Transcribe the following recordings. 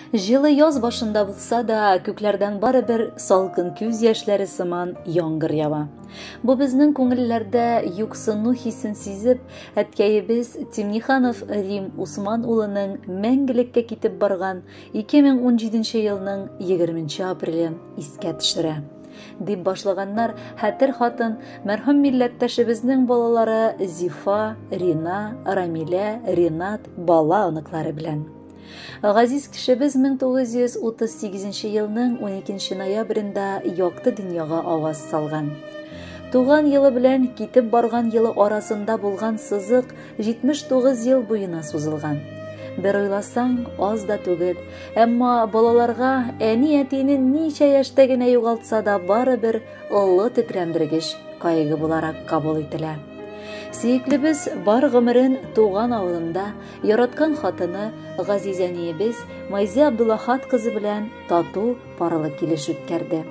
Җылы яз башында булса да, күкләрдән барыбер салкын күз яшьләре сыман яңгыр ява. Бу безнең күңелләрдә юксыну хисен сизеп, әткәебез Тимниханов Рим Усман улының мәңгелеккә китеп барган 2017 елның 20 апрелен искә төшерә. Дип башлаганнар хәтер хатын мәрхүм милләттәшебезнең балалары Зифа, Рина, Рамилә, Ринат, бала оныклары белән. Газиз кешебез 1938 елның 12 ноябрендә якты дөньяга аваз салган. Туган елы белән китеп барган елы арасында булган сызык 79 ел буена сузылган. Бер уйласаң, аз да түгел. Әмма балаларга әни-әтине ничә яшьтә генә югалтса да барыбер олы тетрәндергеч кайгы буларак кабул ителә. Сөеклебез бар гомерен туган авылында яраткан хатыны газиз әниебез Майзә Абдуллахат кызы белән тату парлы килеш үткәрде.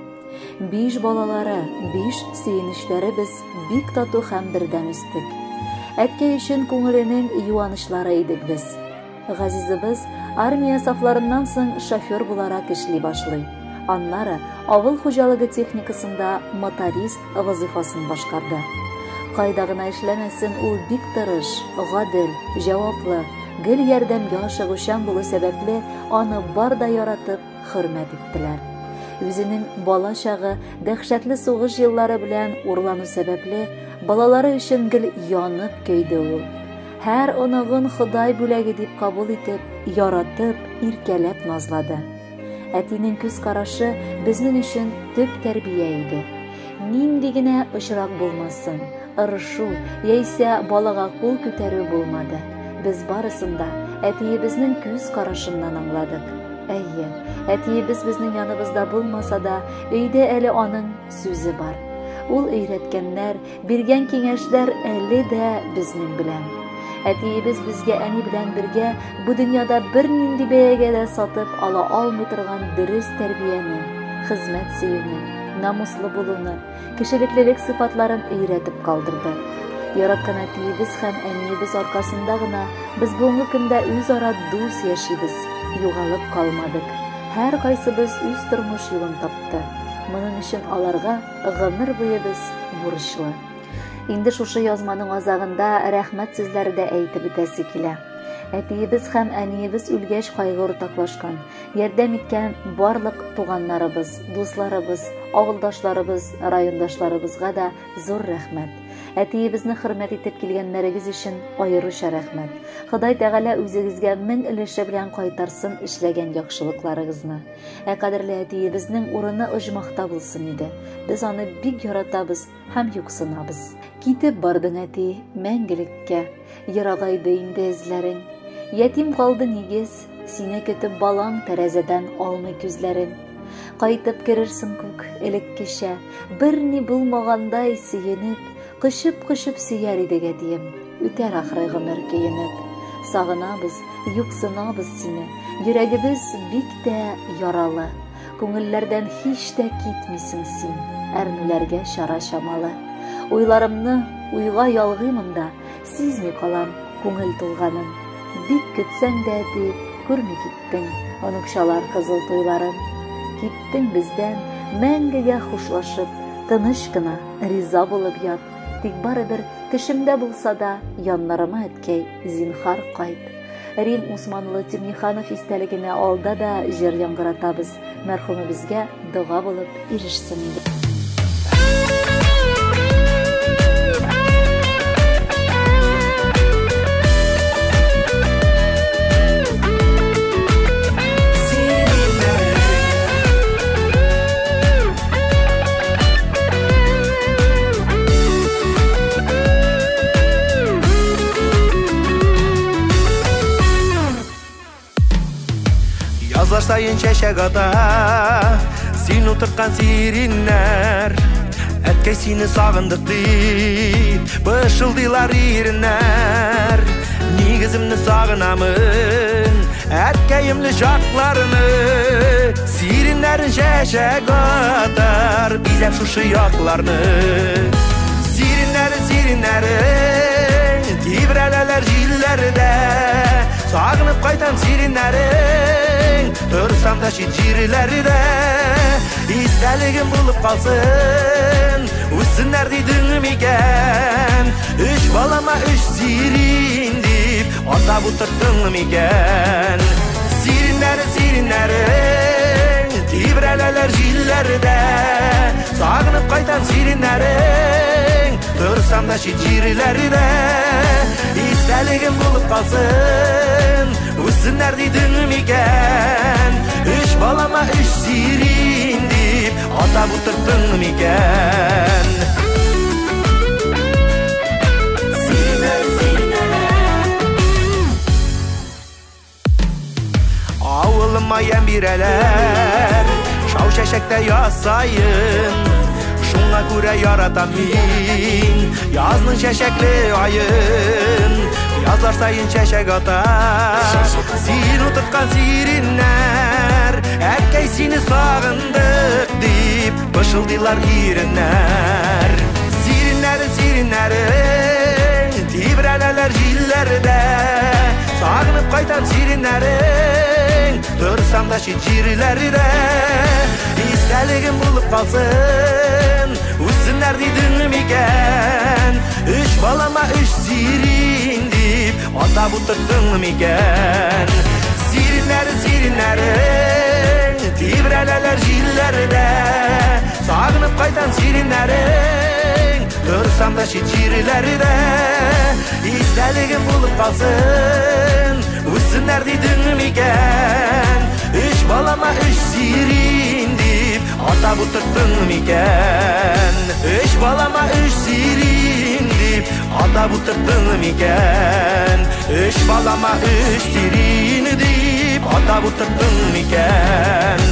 Биш балалары, биш сөенечләре без бик тату һәм бердәм үстек. Әткәй өчен күңеленең юанычлары идек без. Газизыбыз армия сафларыннан соң шофер буларак эшли башлый. Аннары авыл хуҗалыгы техникасында моторист вазыйфасын башкарды. Кайда гына эшләмәсен, ул бик тырыш, гадел, җаваплы, гел ярдәмгә ашыгучан булу сәбәпле, аны бар да яратып, хөрмәт иттеләр. Үзенең бала чагы дәһшәтле сугыш еллары белән урлану сәбәпле, балалары өчен гел янып көйде ул. Һәр оныгын Ходай бүләге дип кабул итеп, яратып, иркәләп назлады. Әтинең күз карашы безнең өчен төп тәрбия иде. Нинди генә очрак булмасын, ырышу яисә балага кул күтәрү булмады. Без барысын да әтиебезнең күз карашыннан аңладык. Әйе, әтиебез безнең яныбызда булмаса да, өйдә әле аның сүзе бар. Ул өйрәткәннәр, биргән киңәшләр әле дә безнең белән. Әтиебез безгә әни белән бергә бу дөньяда бернинди бәягә дә сатып ала алмый торган дөрес тәрбияне, хезмәт сөюне, намуслы булуны, кешелеклелек сыйфатларын өйрәтеп калдырды. Яраткан әтиебез һәм әниебез аркасында гына без бүгенге көндә үзара дус яшибез, югалып калмадык. Һәр кайсыбыз үз тормыш юлын тапты. Моның өчен аларга гомер буе без бурычлы. Инде шушы язманың азагында рәхмәт сүзләре дә әйтеп үтәсе килә. Әтиебез һәм әниебез үлгәч кайгы уртаклашкан, ярдәм иткән барлык туганнарыбыз, дусларыбыз, авылдашларыбыз, райондашларыбызга да зур рәхмәт. Әтиебезне хөрмәт итеп килгәннәрегез өчен аеруча рәхмәт. Ходай Тәгалә үзегезгә мең өлеше белән кайтарсын эшләгән яхшылыкларыгызны. Ә кадерле әтиебезнең урыны оҗмахта булсын иде. Без аны бик яратабыз һәм юксынабыз. Китеп бардың, әти, мәңгелеккә. Ерагайды инде эзләрең. Ятим калды нигез, сине көтеп балаң тәрәзәдән алмый күзләрен. Кайтып керерсең күк, элеккечә, берни булмагандай сөенеп, кочып-кочып сөяр идек әтием. Үтәр ахры гомер көенеп. Сагынабыз, юксынабыз сине. Йөрәгебез бик тә яралы. Күңелләрдән һич тә китмисең син, әрнүләргә чара чамалы. Уйларымны уйга ялгыймын да, сизми калам күңел тулганын. Бик көтсәң дә, әти, күрми киттең оныкчалар кызыл туйларын. Киттең бездән мәңгегә хушлашып, тыныч кына риза булып ят. Тик барыбер төшемдә булса да, яннарыма әткәй, зинһар кайт. Рим Усманлы Тимниханов истәлегенә алда да җыр яңгыратабыз. Мәрхүмебезгә дога булып ирешсен иде. Язлар сайын чәчәк ата, син утырткан сиреннәр. Әткәй сине сагындык дип, пышылдыйлар иреннәр. Нигеземне сагынамын, әткәемле чакларны. Сиреннәрен чәчәк атар, бизәп шушы якларны. Сиреннәре, сиреннәре, тибрәләләр җилләрдә. Сагынып кайтам сиреннәрең, торсам да чит җирләрдә. Истәлегем булып калсын, үссеннәр дидең микән? Өч балама өч сирин дип атап утырттың микән? Сиреннәре, сиреннәрең, тибрәләләр җилләрдә. Сагынып кайтам сиреннәрең, торсам да чит җирләрдә. Истәлегем булып калсын, үссеннәр дидең микән? Өч балама өч сирин дип атап утырттың микән? Авылыма ямь бирәләр, шау чәчәктә яз саен. Шуңа күрә яратам мин язның чәчәкле аен. Язлар саен чәчәк ата син утырткан сиреннәр. Әткәй, сине сагындык дип пышылдыйлар иреннәр. Сиреннәре, сиреннәрең, тибрәләләр җилләрдә. Сагынып кайтам сиреннәрең, торсам да чит җирләрдә. Истәлегем булып калсын, үссеннәр дидең микән? Өч балама өч сирин дип атап утырттың микән? Сиреннәре, сиреннәрең, тибрәләләр җилләрдә. Сагынып кайтам сиреннәрең, торсам да чит җирләрдә. Истәлегем булып калсын, үссеннәр дидең микән? Өч балама өч сирин дип атап утырттың микән? Өч балама өч сирин дип атап утырттың микән? Өч балама өч сирин дип атап утырттың микән?